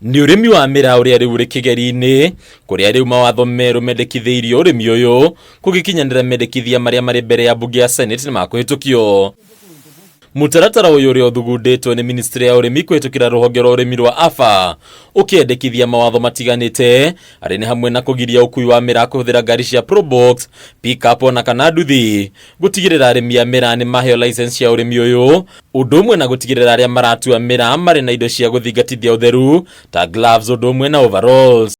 Nĩ ũrĩmi wa mĩraa ũrĩa rĩu ũrĩ kĩgeri-inĩ kũrĩa rĩu mawatho merũ mendekithĩirio ũrĩmi ũyũ kũgĩkinyanĩra mendekithia marĩa marĩ mbere ya mbunge ya Senate nĩ makũhĩtũkio. Mũtaratara ũyũ ũrĩa ũthugundĩtwo nĩ ministry ya ũrĩmi kũhĩtũkĩra rũhonge rwa ũrĩmi rwa AFA ũkĩendekithia mawatho matiganĩte arĩ nĩ hamwe na kũgiria ũkui wa mĩraa kũhũthĩra ngari cia Probox, pickup ona kana nduthi, gũtigĩrĩra arĩmi a mĩraa nĩ maheo license cia ũrĩmi ũyũ, ũndũ ũmwe na gũtigĩrĩra arĩa maratua mĩraa marĩ na indo cia gũthingatithia ũtheru ta gloves ũndũ ũmwe na overalls.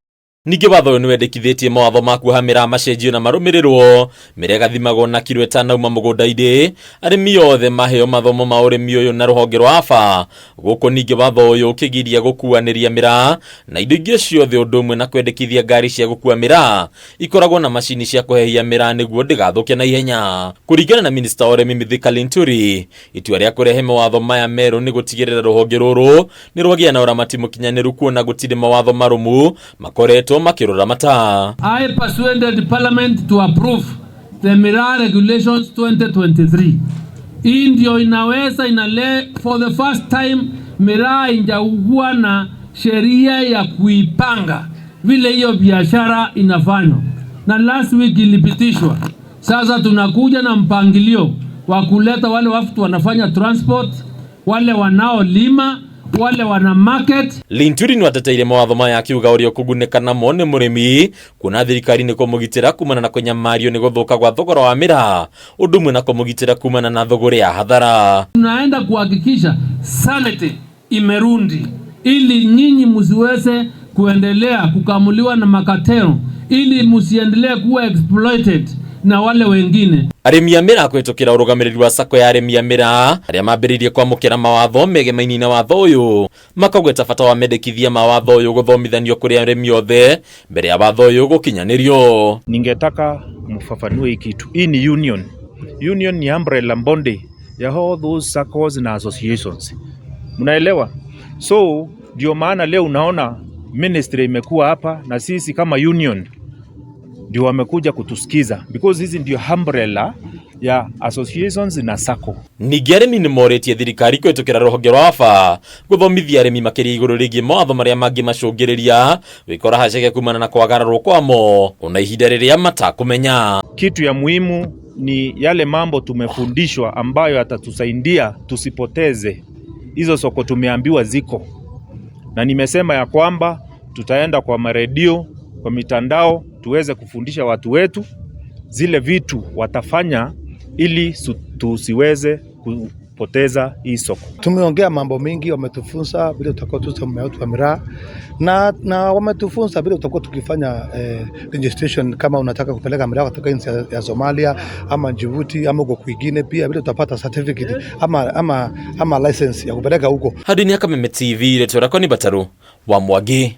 Ningĩ watho ũyũ nĩwendekithĩtie mawatho ma kuoha mĩraa macenjio na marũmĩrĩrwo, mĩraa ĩgathimagwo na kiro ĩtanauma mũgũnda-inĩ, arĩmi othe maheo mathomo ma ũrĩmi ũyũ na rũhonge rwa AFA. Gũkũ ningĩ watho ũyũ ũkĩgiria gũkuanĩria mĩraa na indo ingĩ ciothe ũndũ ũmwe na kwendekithia ngari cia gũkua mĩraa ikoragwo na macini cia kũhehia mĩraa nĩguo ndĩgathũke na ihenya. Kũringana na minista wa ũrĩmi Mithika Linturi, itua rĩa kũrehe mawatho maya merũ nĩ gũtigĩrĩra rũhonge rũrũ nĩ rwagĩa na ũramati mũkinyanĩru kuona gũtirĩ mawatho marũmu makoretwo makĩrũramata. I persuaded Parliament to approve the Miraa Regulations 2023. Hii ndio inaweza inale for the first time miraa injakuwa na sheria ya kuipanga vile hiyo biashara inafanywa, na last week ilipitishwa. Sasa tunakuja na mpangilio wa kuleta wale watu wanafanya transport, wale wanaolima, wale wana market. Linturi nĩ ateteire mawatho maya akiuga ũrĩa ũkũgunĩka namo nĩ mũrĩmi kuona thirikari nĩ kũmũgitĩra kumana na kũnyamario nĩ gũthũka gwa thogora wa mĩraa ũndũ ũmwe na kũmũgitĩra kumana na thũgũrĩ ya hathara. Tunaenda kuhakikisha sanity imerudi ili nyinyi msiweze kuendelea kukamuliwa na macartel, ili msiendelee kuwa exploited na wale wengine. Arĩmi a mĩraa kũhĩtũkĩra ũrũgamĩrĩri wa sacco ya arĩmi a mĩraa arĩa mambĩrĩirie kwamũkĩra mawatho megemainie na watho ũyũ makagweta bata wa mendekithia ma watho ũyũ gũthomithanio kũrĩ arĩmi othe mbere ya watho ũyũ gũkinyanĩrio. Ningetaka mfafanue hii kitu. Hii ni union. Union ni umbrella body ya all those SACCOs na associations. Mnaelewa? So ndio maana leo unaona ministry imekuwa hapa na sisi kama union ndio wamekuja kutusikiza because hizi ndio umbrella ya associations na SACCO. Ningĩ arĩmi nĩ morĩtie thirikari kũhĩtũkĩra rũhonge rwa AFA gũthomithia arĩmi makĩria igũrũ rĩgiĩ mawatho marĩa mangĩmacũngĩrĩria gwĩkora haceke kumana na kwagararwo kwamo ona ihinda rĩrĩa matakũmenya. Kitu ya muhimu ni yale mambo tumefundishwa ambayo yatatusaidia tusipoteze hizo soko tumeambiwa ziko, na nimesema ya kwamba tutaenda kwa maredio, kwa mitandao tuweze kufundisha watu wetu zile vitu watafanya ili tusiweze kupoteza hii soko. Tumeongea mambo mingi, wametufunza vile tutakuwa tuuza mmea wetu wa miraa na wametufunza vile tutakuwa tukifanya registration kama unataka kupeleka miraa kutoka nchi ya Somalia ama Djibouti ama huko kwingine, pia vile tutapata certificate ama license ya kupeleka huko. Handũ-inĩ ya Kameme TV, rĩtwa rĩakwa nĩ Mbataru wa Mwangi.